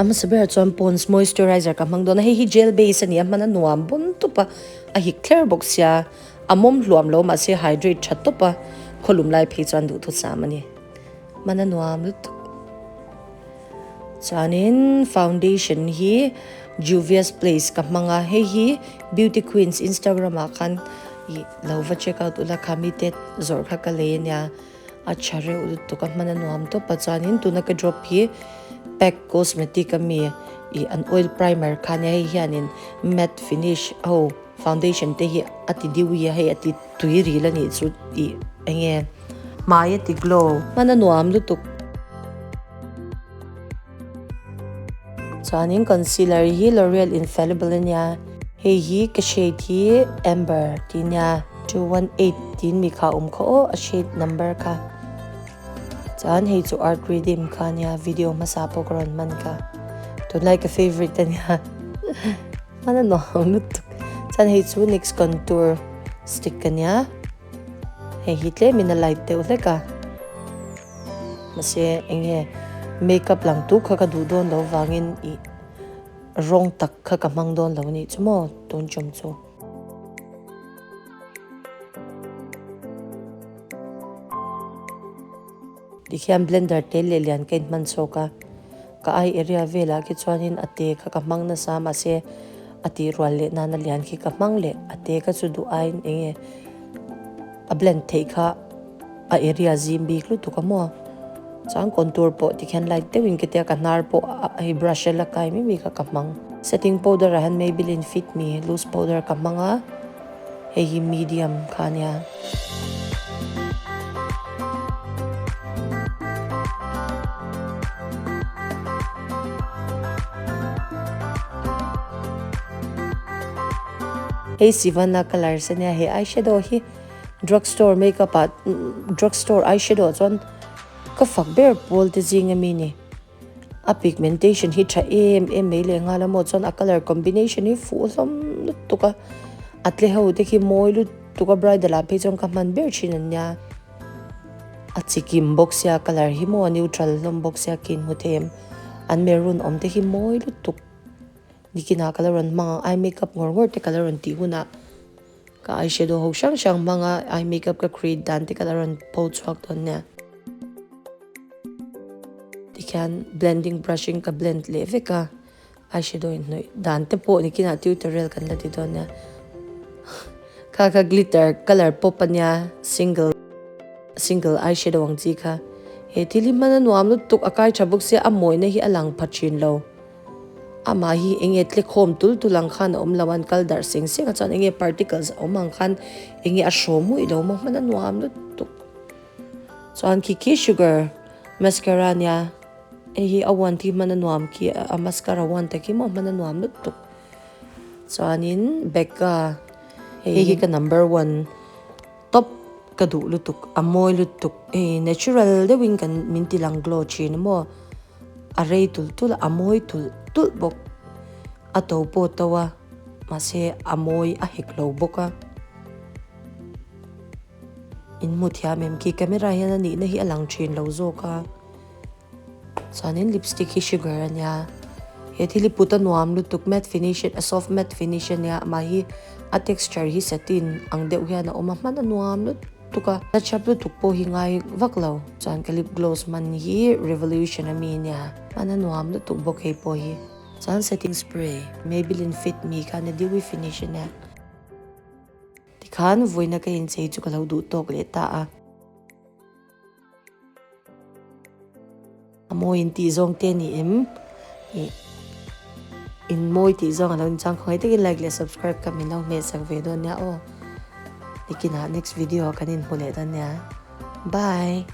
hmasa berah chuan Pond's moisturizer ka hmang dawn a, hei hi gel base a ni a, hman a nuam bun tawp a, a hik thler bawk sia, a mawm hluam lo mahse hydrate tha tawp a, khawlum lai phei chuan duhthusam a ni. Hman a nuam lutuk. Chuanin foundation hi Juvia's Place ka hmang a, hei hi Beauty Queens Instagram ah khan ih lo va check out ula kha mite zawrh kha ka lei ania, a tha reuh lutuk a hman a nuam tawp a, chuanin tuna ka drop hi Pac Cosmetic ami ih an oil primer kha ania, hei hianin matte finish ho foundation te hi a ti dewy a, hei a ti tui ril a nih chu ih eng nge hmai a ti glow hman a nuam lutuk. Chuanin concealer hi L'Oreal Infallible ania, hei hi ka shade hi Amber tih ania, 218 tiin mi kha a awm kha aw a shade number kha. Chuan hei chu Art Redeem kha ania video hmasa pawh ka rawn hman kha, tunlai ka favourite ania hman a nuam lutuk. Chuan hei chu NYX contour stick ania, hei hi tlemin a light deuh hlek a. Mahse eng nge makeup lang tu kha ka duh dawn lo vangin ih rawng tak kha ka hmang dawn lo anih chu maw tun chawm chu. Tikhian blender te leh lian ka inhman chhawk a, ka eye area velah khi chuanin a te kha ka hmang nasa mahse a tih rual leh nana lian khi ka hmang leh a te kha chu duh aiin eng nge a blend theih kha. A area zim bik lutuk a maw chuan contour pawh tikhian light deuhin ka tia ka hnar pawh hei brush a la kai mai mai kha ka hmang. Setting powder ah hian Maybelline fit me loose powder ka hmang a hei hi medium kha a nia. Hei Sivanna colours a nia he eyeshadow hi. Drug store makeup ah drug store eyeshadow ah chuan ka fak ber pawl te zing ami ni. A pigmentation hi tha em em mai leh nghal a maw chuan a colour combination hi fuh hlawm lutuk a, a tle ho te khi mawi lutuk a bridal ah phei chuan ka hman ber thin an nia. A chikim bawk sia colour hi maw a neutral hlawm bawk sia khi inhmu thei em an maroon awm te khi mawi lutuk nikinah ka la rawn hmang ang eye makeup ngawr ngawr te ka la rawn tih hunah. Ka eyeshadow ho hrang hrang hmanga eye makeup ka create dan te ka la rawn pho chhuak dawn nia. Tikhian blending brush in ka blend leh vek a, eyeshadow in hnawih dan te pawh nikinah tutorial kan la ti dawn nia. Kha kha glitter colour pawp a nia single single eyeshadow ang chi kha. He thil hi hman a nuam lutuk a kai tha bawk sia a mawina hi a lang pha thin lo. Amah hi eng nge tle khawm tul tul ang khan a awm lo a, an kal darh seng seng a chuan eng nge particles a awm ang khan eng nge a hrawm muih lo maw hman a nuam lutuk. Chuan khi khi sugar mascara ania hei hi a wand hi hman a nuam khi a mascara wand te khi maw hman a nuam lutuk. Chuanin Becca hei hi ka number one top ka duh lutuk a mawi lutuk hei natural deuhin kan min ti lang glow thin a maw. A rei tulh tulh a, a mawi tulh tulh bawk. A to pawh to a, mahse a mawi a hek lo bawk a. In hmu thiam em khi camera hian a nihna hi a lang thin lo zawk a. Chuanin lipstick hi sugar a nia. He thil hi put a nuam lutuk matte finish a soft matte finish a nia amah hi a texture hi satin ang deuh hian a awm a hman a nuam lutuk. Tuk a, touch up lutuk pawh hi ngai vak lo. Chuan ka lip gloss hman hi Revolution ami ania, hman a nuam lutuk bawk hei pawh hi. Chuan setting spray, Maybelline Fit Me kha ania dewy finish ania. Tikhan vawiina ka inchei chu ka lo duh tawk leh ta a. A mawi in tih zawng te a ni em? Ih in mawi tih zawng a lo inchang khawngaih takin like leh subscribe kha min lo hmeh sak ve dawn nia aw. Nikinah next video ah kan inhmu leh dawn nia. Bye!